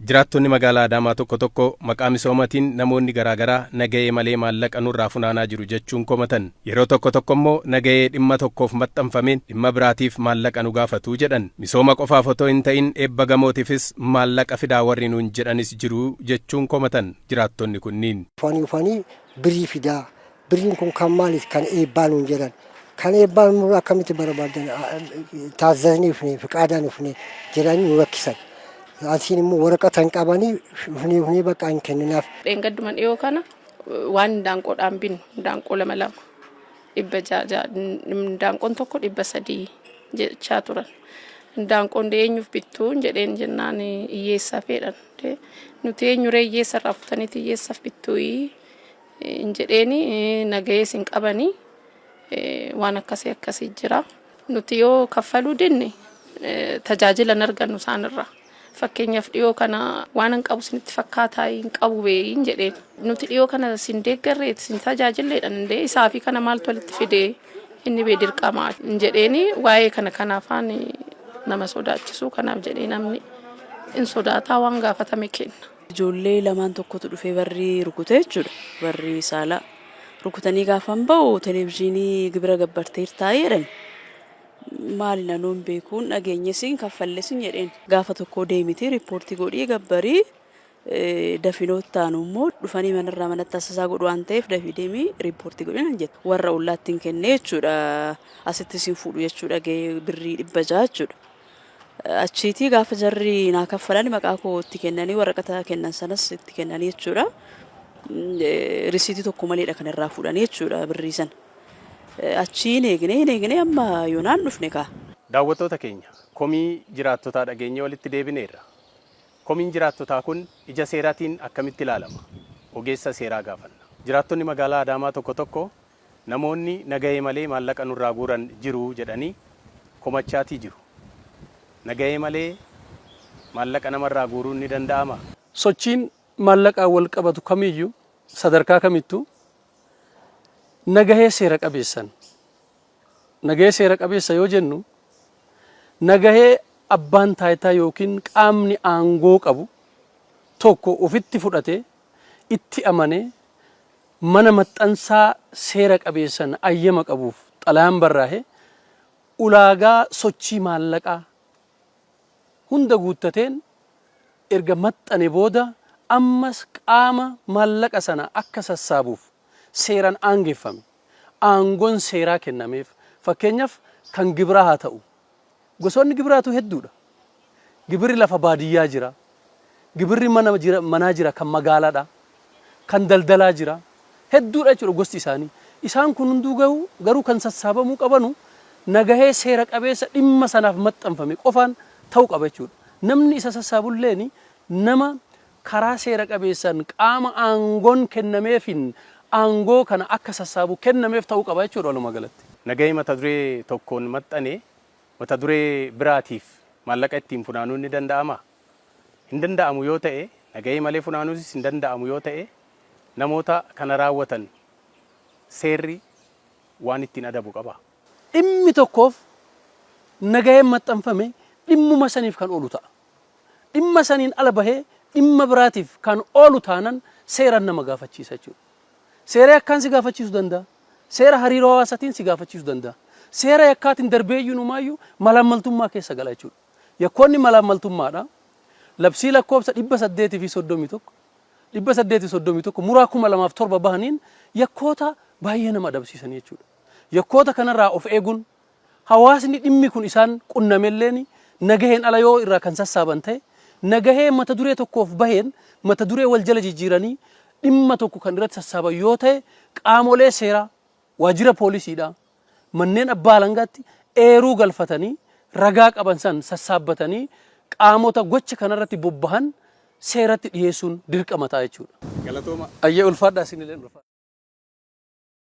Jiraattonni magaalaa Adaamaa tokko tokko maqaa misoomatiin namoonni garaagaraa nagahee malee maallaqa nurraa funaanaa jiru jechuun komatan. Yeroo tokko tokko immoo nagahee dhimma tokkoof maxxanfameen dhimma biraatiif maallaqa nu gaafatu jedhan. Misooma qofaaf otoo hin ta'in eebba gamootiifis maallaqa fidaa warri nuun jedhanis jiru jechuun komatan jiraattonni kunniin. Ufanii ufanii birrii fidaa, birriin kun kan maaliif, kan eebbaa nuun jedhan. Kan eebbaa immoo akkamitti barbaadan, taazzanii dhufne, fiqaadaan dhufne jedhanii nu rakkisan. Asiin immoo waraqata hin qabanii, dhufnee dhufnee bakka hin kenninaaf. Dheengadduma dhiyoo kana waan indaanqoodhaan binnu, indaanqoo lama lama 600, indaanqoon tokko 300 jechaa turan. Indaanqoon eenyuuf bittuu jedheen jennaan, hiyyeessaaf jedhan. Nuti eenyuree hiyyeessa irraa fuutaniiti hiyyeessaaf bittuu hin jedheeni, nagayees hin qabanii, waan akkasii akkasii jira. Nuti yoo kaffaluu dinne tajaajila hin argannu isaanirraa. Fakkeenyaaf, dhiyoo kana waan hin qabu isinitti fakkaataa, hin qabu beeyin jedheen. Nuti dhiyoo kana sin deeggarreet sin tajaajilleedha indee, isaa fi kana maaltu walitti fidee, inni bee dirqamaa hin jedheeni. Waa'ee kana kanaafaan nama sodaachisu, kanaaf jedhee namni hin sodaataa, waan gaafatame kenna. Ijoollee lamaan tokkotu dhufee barrii rukute jechuudha. Barrii saalaa. Rukutanii gaafan bahu, televezyiinii gibira gabbarteertaa jedhan. Maali, nanuun beekuun dhageenye, kaffallesin jedheen. Gaafa tokko deemiti riippoortii godhii gabbarii, dafinoo taanu immoo dhufanii manarraa manatti asasaa godhu waan ta'eef, dafii deemii riippoortii godhii nan jette. Warra ollaatti hin kenne jechuudha. Asitti sin fuudhu jechuudha, gahee birrii 600 jechuudha. Achiitii gaafa jarri naa kaffalan, maqaa koo itti kennanii, waraqata kennan sanas itti kennanii jechuudha. Risiitii tokko maleedha kan irraa fuudhanii jechuudha birrii sana. Achii hin eegne, hin eegne, amma yoonaan dhufne kaa. Daawwattoota keenya, komii jiraattotaa dhageenyee walitti deebineerra. Komiin jiraattotaa kun ija seeraatiin akkamitti ilaalama? Ogeessa seeraa gaafanna. Jiraattonni magaalaa Adaamaa tokko tokko namoonni nagahee malee maallaqa nurraa guuran jiru jedhanii komachaatii jiru. Nagahee malee maallaqa namarraa guuruun ni danda'ama? Sochiin maallaqaan wal qabatu kamiyyuu, sadarkaa kamittuu, nagahee seera qabeessan, nagahee seera qabeessa yoo jennu, nagahee abbaan taayitaa yookiin qaamni aangoo qabu tokko ofitti fudhatee, itti amanee, mana maxxansaa seera qabeessan ayyama qabuuf xalayaan barraa'e, ulaagaa sochii maallaqaa hunda guuttateen erga maxxane booda, ammas qaama maallaqa sana akka sassaabuuf seeraan aangeffame, aangoon seeraa kennameef, fakkeenyaaf kan gibiraa haa ta'u, gosoonni gibiraatu hedduudha. Gibirri lafa baadiyyaa jira. Gibirri mana jira, manaa jira, kan magaalaadha. Kan daldalaa jira. Hedduudha jechuudha gosti isaanii. Isaan kun hunduu garuu kan sassaabamuu qabanu nagahee seera qabeessa dhimma sanaaf maxxanfame qofaan ta'uu qaba jechuudha. Namni isa sassaabulleen nama karaa seera qabeessaan qaama aangoon kennameefin aangoo kana akka sassaabu kennameef ta'uu qaba jechuudha walumaa galatti. Nagahee mata duree tokkoon maxxane mata duree biraatiif maallaqa ittiin funaanuun ni danda'amaa? Hin danda'amu yoo ta'e, nagahee malee funaanuunis hin danda'amu yoo ta'e, namoota kana raawwatan seerri waan ittiin adabu qabaa? Dhimmi tokkoof nagaheen maxxanfame dhimmuma saniif kan oolu ta'a. Dhimma saniin ala bahee dhimma biraatiif kan oolu taanan seeraan nama gaafachiisa jechuudha. Seera yakkaan si gaafachiisuu danda'a. Seera hariiroo hawaasaatiin si gaafachiisuu danda'a. Seera yakkaatiin darbeeyyuu numaayyuu malaammaltummaa keessa gala jechuudha. Yakkoonni malaammaltummaadha. Labsii lakkoofsa 831, 831 muraa 2007 bahaniin yakkoota baay'ee nama adabsiisanii jechuudha. Yakkoota kanarraa of eeguun, hawaasni dhimmi kun isaan qunnamelleen, nagaheen ala yoo irraa kan sassaaban ta'e, nagahee mata duree tokkoof baheen mata duree wal jala jijjiiranii dhimma tokko kan irratti sassaaban yoo ta'e, qaamolee seeraa, waajjira poolisiidha, manneen abbaa alangaatti eeruu galfatanii, ragaa qaban san sassaabbatanii, qaamota gocha kanarratti bobbahan seeratti dhiyeessuun dirqama ta'a jechuudha. Galatooma. Ayyee, ulfaadhaa, isinillee ulfaadha.